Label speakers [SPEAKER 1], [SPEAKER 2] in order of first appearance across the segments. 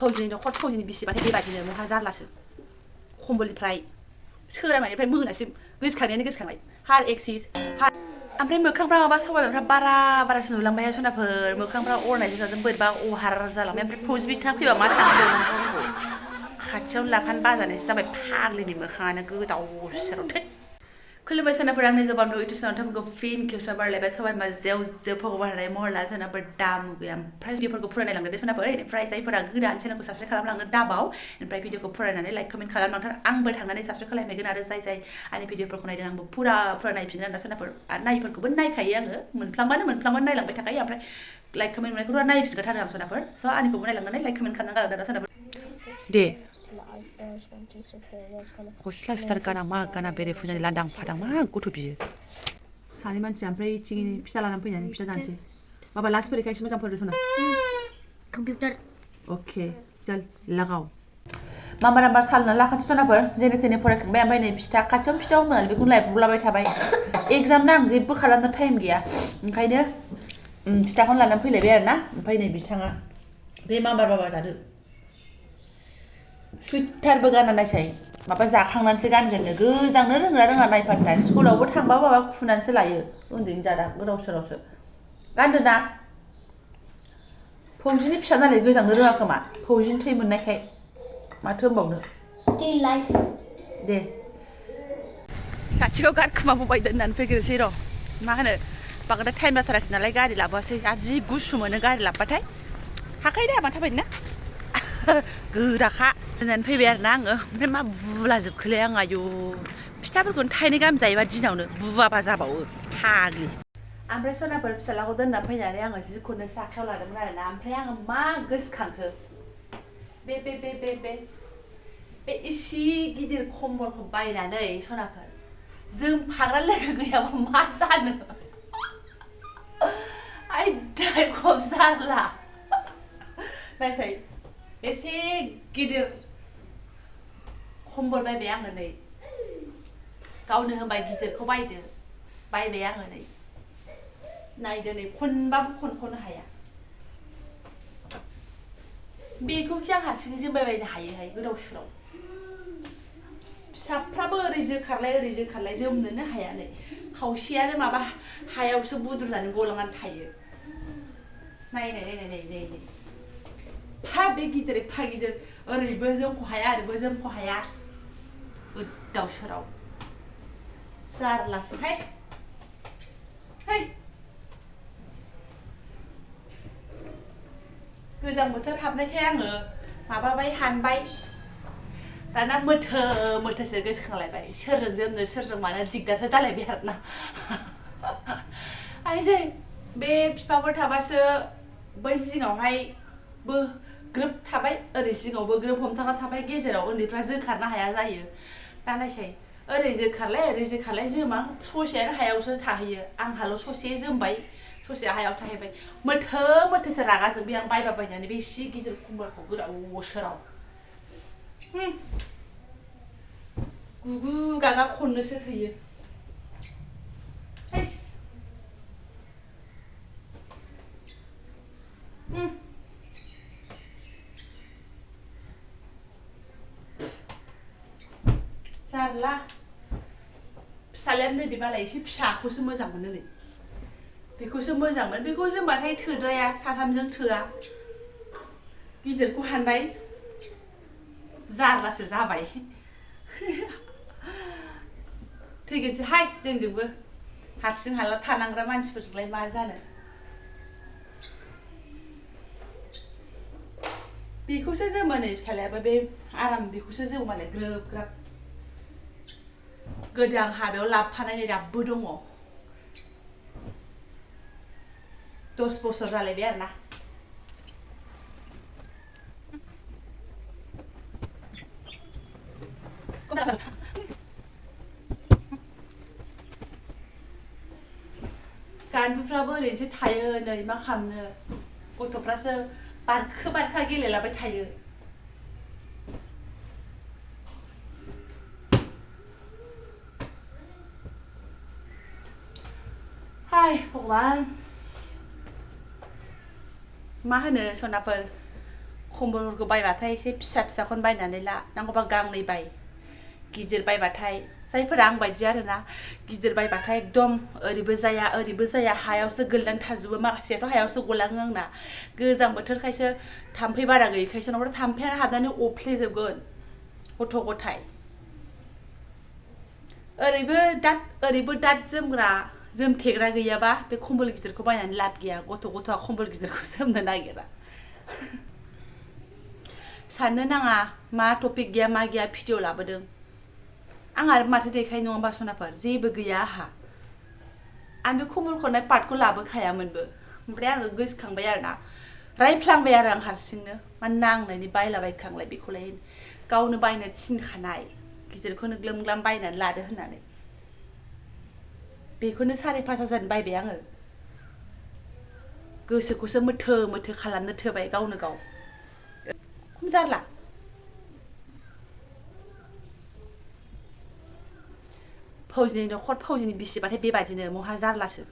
[SPEAKER 1] फौजिनि न'खर फौजिनि बिसिबाथाय बेबायदिनो महा जारलासो खम्बलनिफ्राय सोरांनायनिफ्राय मोनासिम गोसोखांनायानो गोसोखांनाय हार एक्सिस ओमफ्राय मोखांफ्रा माबा सबायफ्रा बारासो नुलांबाय सनाफोर मोखांफ्रा अरनायजों जाजों बोरैबा अहार जालांबाय ओमफ्राय फौजि बिथाङा फैबा मा सानबावनांगौ खाथियावनो लाफानो बाजानायसो जाबाय फाग्लिनि मोखाङानो गोदाव सोराव थै खुलुमबाय सोनाफोर आंनि जबान इउटुब चेनेलखौ फिन खेवसा बारलायबाय सबाय मा जेव भगबान होनाय महरला सोनाफोर दाम गैया ओमफ्राय भिडिअफोरखौ फरायनायलांदो दे सोनाफोर ओमफ्राय जायफोरा गोदान चेनेलखौ साबस्क्राइब खालामलांनो दाबाव ओमफ्राय भिडिअखौ फरायनानै लाइक कमेन्ट खालामलांथार आंबो थांनानै साबस्क्राइब खालामहैगोन आरो जाय आंनि भिडिअफोरखौ नायदों आंबो फुरा नायफिनगोन आरो सोनाफोर आरो नायिफोरखौबो नायखायो आङो मोनफ्लांबानो नायलांबाय थाखायो ओमफ्राय लाइक कमेन्ट मोननायखौ नायफिनखाथारो आं सोनाफोर स' आंनिखौबो नायलांनानै लाइक कमेन्ट खालामनांगोन आरो सोनाफोर दे गस्ला सुथार गाना मा गाना बेरे फुजानि लांदां फादां मा गथ' बियो सानै मानसिया ओमफ्राय थिंनि फिथा लानानै फैनानै फिथा जानोसै माबा लास्ट फरिखा एसे मोजां फरायदो सना
[SPEAKER 2] कंप्यूटर
[SPEAKER 1] अके चल लगाव मामा नाम्बार सालना लाखासै सनाफोर जेने थेने फरायखांबाय ओमफ्राय नै फिथा खाथियावनो फिथा हमोनालाय बेखौनो लायब्रबलाबाय थाबाय एग्जामना आं जेबो खालामनो टाइम गैया ओंखायनो फिथाखौनो लानानै फैलायबाय आरो ना ओमफ्राय नै बिथाङा बे मामार बाबा जादो सुइटारबो गाना नायसाय माबा जाखांनानैसो गानगोननो गोजांनो रोङा नायफाथाय स्कुलावबो थांबा माबा खुनानैसो लायो उन्दैनि जादा गोदाव सोरावसो गानदो ना फौजिनि फिसा नालाय गोजांनो रोङा खोमा फौजिनि थै मोननायखाय माथो होनबावनो
[SPEAKER 2] स्टिल लाइफ
[SPEAKER 1] दे सासेखौ गारखोमाबोबाय दोननानै फैग्रोसै र' मा होनो बांद्राय टाइम जाथाराखै नालाय गारि लाबोआसै आरो जि गुसु मोनो गारि लाबबाथाय हाखायो दे मानो थाबायनो ना गोराखा दोननानै फैबाय आरो ना आङो ओमफ्राय मा बुलाजोबखोलाय आं आयु फिथाफोरखौनो थाइनै गाहाम जायोबा दिनावनो बुवाबा जाबावो फाग्लि ओमफ्राय सनाफोर फिसालाखौ दोनना फैनानै आङो जिखौनो आखायाव लादोंमोन आरो ना ओमफ्राय आङो मा गोसोखांखो बे इसे गिदिर कम्बलखौ बायनानै सनाफोर जोमफाग्रा लोगो गैयाबा मा जानो आयदाय खब जारला नायसाय बेसे गिदिर कम्बल बायबाय आङो नै गावनो होनबाय गिदिरखौ बायबाय आङो नै नायदो नै खनबाबो खनख'नो हाया बेखौखि आं हारसिङै जोमबायबायनो हायोहाय गोदाव सोराव फिसाफ्राबो ओरै जोखारलाय जोमनोनो हाया नै खावसेयानो माबा हायावसो बुद्रुनानै गलांनानै थायो नाय फा बे गिदिर एफा गिदिर ओरैबो जोमख' हाया ओरैबो जोमख' हाया गोदाव सोराव जारलासोहाय गोजां बोथोर हाबनायखाय आङो माबाबाय हानबाय दाना मोथोसो गोसोखांलायबाय सोरजों जोमनो सोरजों मानो दिगदारसो जालायबाय आरोना आयदै बे बिफाफोर थाबासो बै जिङावहायबो ग्रोब थाबाय ओरै जिङावबो ग्रोब हमथाना थाबाय गेजेराव उन्दैफ्रा जोखारनो हाया जायो दा नायसाय ओरै जोखारलाय जोमा ससेयानो हायावसो थाहैयो आंहाल' ससे जोमबाय ससेया हायाव थाहैबाय मोथोसो रागा जोंबाय आं बायबा बायनानै बे एसे गिदिर कम्बलखौ गोदाव सोराव गुगु गागा खननोसो थोयो जारला फिसालायानो नैबे मालाय एसे फिसाखौसो मोजां मोनो नै बेखौसो मोजां मोनो बेखौ जोमबाथाय थोद्राया साथामजों थोआ गिदिरखौ हानबाय जारलासो जाबाय थैगोनसोहाय जोंजोंबो हारसिं हाला थानांग्रा मानसिफोरजोंलाय मा जानो बेखौसो जोमो नै फिसालायाबो बे आराम बेखौसो जोमो मालाय ग्रोब ग्राब गोदो आं हाबायाव लाबोफानाय नै दाबो दङ 10 बोसोर जालायबाय आरो ना गान्दुफ्राबो ओरैनोसो थायो नै मा खालामनो गथ'फ्रासो बारखो गेलेलाबाय थायो हाय भगबान मा होनो सनाफोर खम्बलफोरखौ बायबाथाय एसे फिसा फिसाखौनो बायनानै ला नांगौबा गांनै बाय गिदिर बायबाथाय जायफोरा आं बायदि आरोना गिदिर बायबाथाय एकदम ओरैबो जाया हायावसो गोलैनानै थाजोबो माखासेयाथ' हायावसो गलाङो आंना गोजां बोथोरखायसो थाम्फै बारा गैयैखायसो नङाबा थाम्फैयानो हाबनानै अफ्लेजोबगोन गथ' गथाय ओरैबो दाद जोमग्रा जोमथेग्रा गैयाबा बे खम्बल गिदिरखौ बायनानै लाब गैया गथ'आ खम्बल गिदिरखौ जोमनो नागिरा साननो नाङा मा टपिक गैया मा गैया भिडिअ लाबोदों आं आरो माथो देखाय नङा बासनाफोर जेबो गैया आहा आं बे खम्बल खरनाय पार्टखौ लाबोखायामोनबो ओमफ्राय आङो गोसोखांबाय आरोना रायफ्लांबाय आरो आं हारसिंनो मा नांनायनि बायलाबायखांलाय बेखौलाय गावनो बायनो थिनखानाय गिदिरखौनो ग्लोम ग्लाम बायनानै लादो होननानै बेखौनो 5,500 बायबाय आङो गोसोखौसो मोथो खालामनो थोबाय गावनो गाव खम जारला फौजिनि न'खर फौजिनि बिसिबाथाय बेबादिनो महा जारलासो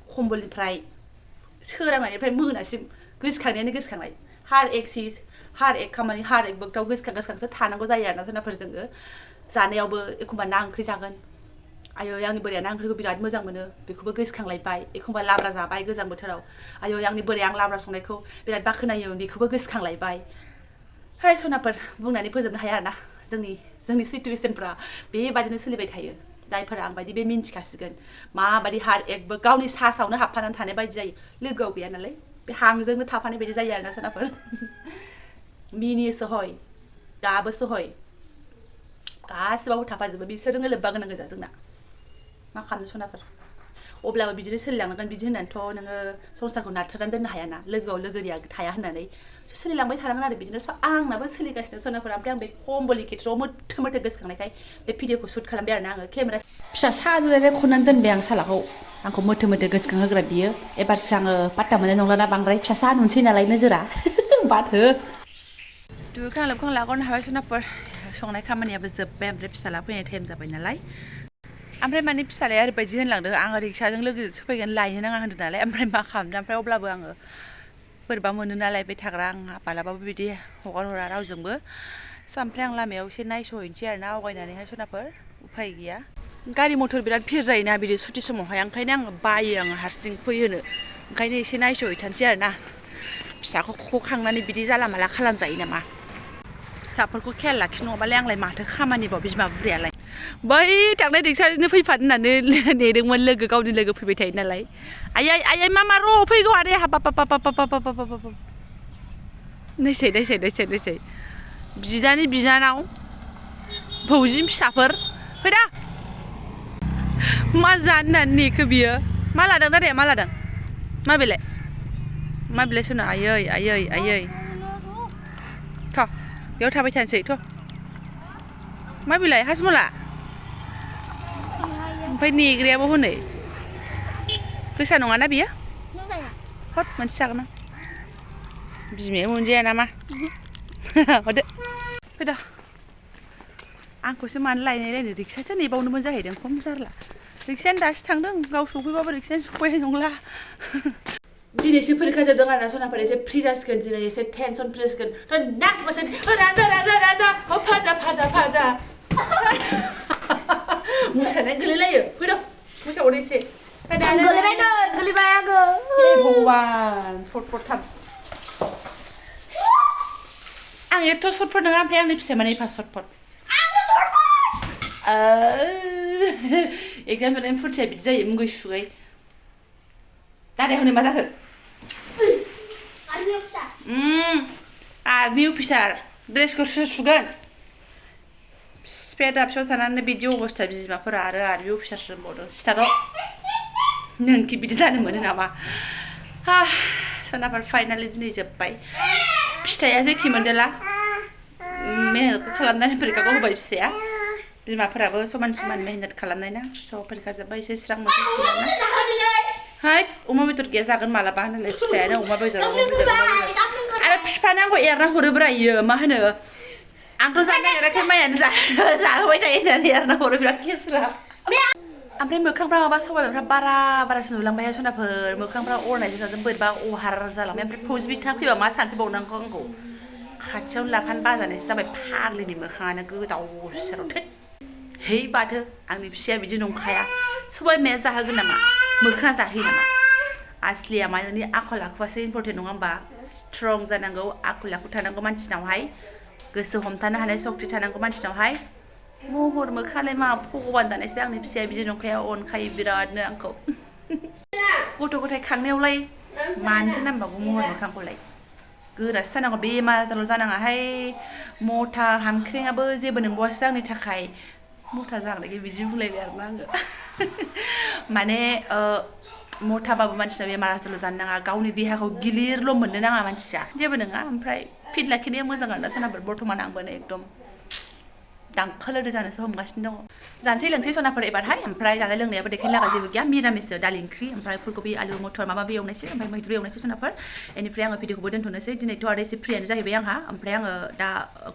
[SPEAKER 1] खम्बलनिफ्राय सोरांनायनिफ्राय मोनासिम गोसोखांनायानो गोसोखांनाय हार एक खामानि हार एक बोगदाव गोसोखांसो थानांगौ जायो आरोना सोरनाफोर जोङो जानायावबो एखमबा ना ओंख्रि जागोन आयै आंनि बोराया ना ओंख्रिखौ बिराद मोजां मोनो बेखौबो गोसोखांलायबाय एखमबा लाब्रा जाबाय गोजां बोथोराव आयै आंनि बोराया आं लाब्रा संनायखौ बिराद बाख्नायो बेखौबो गोसोखांलायबाय हाय सनाफोर बुंनानै फोजोबनो हाया आरोना जोंनि सिटुएसनफ्रा बेबादिनो सोलिबाय थायो जायफोरा आं बायदि बे मिन्थिखासिगोन माबादि हार एकबो गावनि सासावनो हाबफानानै थानाय बायदि जायो लोगोआव गैया नालाय बे हांजोंनो थाफानाय बायदि जायो आरोना सोनाफोर मिनियोसो हय गाबोसो हय गासिबावबो थाफाजोबो बिसोरजोंनो लोब्बा गोनां गोजा जोंना मा खालामनो सनाफोर अब्लाबो बिदिनो सोलिलांनांगोन बिदि होननानैथ' नोङो संसारखौ नारथ्रोदनानै दोननो हायाना लोगोआव लोगोरिया थाया होननानै सोलिलांबाय थानांगोन आरो बिदिनो आंनाबो सोलिगासिनो सनाफोर ओमफ्राय आं बे खम्बलनि खेथ्रआव मोथो गोसोखांनायखाय बे भिडिअखौ शुट खालामबाय आरोना आङो केमेरा फिसा साजों खननानै दोनबाय आं सालाखौ आंखौ मोथो गोसोखांहोग्रा बियो एबारसो आङो पात्ता मोननाय नंलाना बांद्राय फिसा नुनोसै नालाय नोजोरा बाथो दुगैखां लोबखां लागनो हाबाय सनाफोर संनाय खामानियाबो जोब्बाय ओमफ्राय फिसाला फैनाय टाइम जाबाय नालाय ओमफ्राय माने फिसालाया ओरैबायदि होनलांदों आङो रिक्साजों लोगोजोंसो फैगोन लायनो नाङा होनदों नालाय ओमफ्राय मा खालामदों ओमफ्राय अब्लाबो आङो बोरैबा मोनो नालाय बे थाग्रा आंहा मालाबाबो बिदि हगार हरा रावजोंबो ओमफ्राय आं लामायाव एसे नायसहैनोसै आरोना आवगायनानैहाय सनाफोर उफाय गैया गारि मथर बिराद भिर जायोना बिदि सुथि समावहाय ओंखायनो आङो बायो आङो हारसिं फैहोनो ओंखायनो एसे नायसहैथारनोसै आरोना फिसाखौ खांनानै बिदि जाला माला खालामजायो नामा फिसाफोरखौ खेयाल लाखिनो नङाबालाय आंलाय माथो खामानिबाव बिमा बुरैयालाय बै थांनाय रिक्साजोंनो फैफानो होननानै नेदोंमोन लोगो गावनि लोगो फैबाय थायो नालाय आयै मा र' फैगौ आरो हाबाब नायसै बिदानि बिनानाव फौजिनि फिसाफोर फैदा मा जानो होननानै नेखो बियो मा लादों दादाया मा लादों मा बेलाय सोनो आयै थ' बेयाव थाबाय थानोसै थ' मा बेलाय हासमला ओमफ्राय नेग्रायाबो हनै गोसा नङाना बियो हद मोनसे जागोन आं बिमाया मोनजाया नामा हरदो फैदा आंखौसो मानो लायनो रिक्सासो नेबावनोमोन जाहैदों खम जारला रिक्सायानो दासो थांदों गाव सफैबाबो रिक्सायानो सफैनाय नंला दिनैसो फरिखा जोबदों आरोना सनाफोर एसे फ्रि जासिगोन दिनै एसे टेनसन फ्रि जासिगोन नाचबासो राजा फाजा मोसानाय गोलैलायो फैद' मोसाबावदो एसे
[SPEAKER 2] गोलैबाय आङो
[SPEAKER 1] भगवान सर्टथार आं एथ' सर्टफोर नङा ओमफ्राय आंनि फिसाया माने एफा सर्टफोर एगजाम जोबनायनि फुरथिया बिदि जायो मुगै सुगै दादाया हनै मा जाखो आर्मि अफिसार ड्रेसखौ सोर सुगोन बिफाया दाबसेयाव थानानै बिदि अबस्था बिमाफोरा आरो आर्मि अफिसार होनबावदों सिथार' नोंखि बिदि जानो मोनो नामा सोनाफोर फाइनालि दिनै जोब्बाय फिथाइया जेखि मोनदोला मेहनत खालामनानै फरिखाखौ होबाय फिसाया बिमाफोराबो समान मेहनत खालामनाय ना स' फरिखा जोब्बाय एसे स्रां मोनसिगोन ना हाय अमा बेदर गैया जागोन मालाबा होनलाय फिसायानो अमा बेदर आरो बिफानो आंखौ एरना हरोब्रा इयो मा होनो आंथ' जानो नागिराखै माइयानो जाहोबाय थायो होननानै एरना हरो बिराद केसरा ओमफ्राय मोखांफ्राव माबा सबायफ्रा बारासो नुलांबाय सनाफोर मोखांफ्राव अरनायजों जाजों बोरैबा अहार जालांबाय ओमफ्राय फौजि बिथा फैबा मा सानफैबावनांगौ आंखौ खाथियावनो लाफानो बाजानायसो जाबाय फाग्लिनि मोखाङानो गोजाव सोराव थोद है बाथो आंनि फिसाया बिदि नंखाया सबाय बिमाया जाहोगोन नामा मोखाङा जाहोयो नामा आसलिया माने आखल आखुआसो इम्परटेन्ट नङा होमबा स्ट्रं जानांगौ आखल आखु थानांगौ मानसिनावहाय गोसो हमथानो हानाय सक्ति थानांगौ मानसिनावहाय महर मोखाङालाय मा भगबान दानायसो आंनि फिसाया बिदि नंखाया अनखायो बिरादनो आंखौ गथ' गथाय खांनायावलाय मानोथो नांबावगौ महर मोखांखौलाय गोरासो जानांगौ बेमार आजारल' जानाङाहाय मथा हामख्रेङाबो जेबो नंबावासो आंनि थाखाय मथा जानायखाय बिदि बुंलायबाय आरोना आङो माने मथाबाबो मानसिना बेमार आजारल' जानो नाङा गावनि देहाखौ गिलिरल' मोननो नाङा मानसिया जेबो नङा ओमफ्राय फिट लाखिनाया मोजां आरोना सनाफोर बर्थमान आंबो नै एकदम दांखोलोदो जानोसो हमगासिनो दङ जानोसै लोंसै सनाफोर एबारहाय ओमफ्राय जानाय लोंनायाबो देखायनो लागा जेबो गैया मिरामिससो दालि ओंख्रि ओमफ्राय फुलकबि आलु मटर माबा माबि एवनायसै ओमफ्राय मैद्रु एवनायसै सनाफोर बेनिफ्राय आङो भिडिअखौबो दोनथ'नोसै दिनैथ' आरो एसे फ्रियानो जाहैबाय आंहा ओमफ्राय आङो दा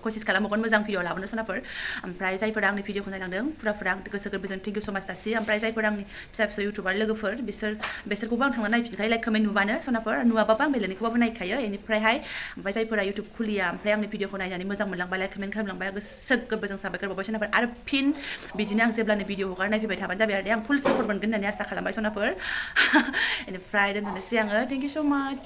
[SPEAKER 1] कसिस खालामबावगोन मोजां भिडिअ लाबोनो सनाफोर ओमफ्राय जायफोरा आंनि भिडिअखौ नायलांदों फुरा गोसो गोरबोजों थेंक इउ स माच जासियो ओमफ्राय जायफोर आंनि फिसा फिसौ इउटुबार लोगोफोर बिसोरखौबो आं थांनानै नायफिनखायो लाइक कमेन्ट नुबानो सनाफोर नुवाबाबो आं बेलेगनिखौबाबो नायखायो बेनिफ्रायहाय ओमफ्राय जायफोरा इउटुब खुलिया ओमफ्राय आंनि भिडिअखौ नायनानै मोजां मोनलांबाय लाइक कमेन्ट खालामलांबाय गोसो गोरबोजों साबायखर बावबाय सनाफोर आरो फिन बिदिनो आं जेब्लानो भिडिअ हगार नायफैबाय थाबानो जाबाय आरो आं फुल सापर्ट मोनगोन होननानै आसा खालामबाय सनाफोर बेनिफ्राय दोनथ'नोसै आङो थेंक इउ स माच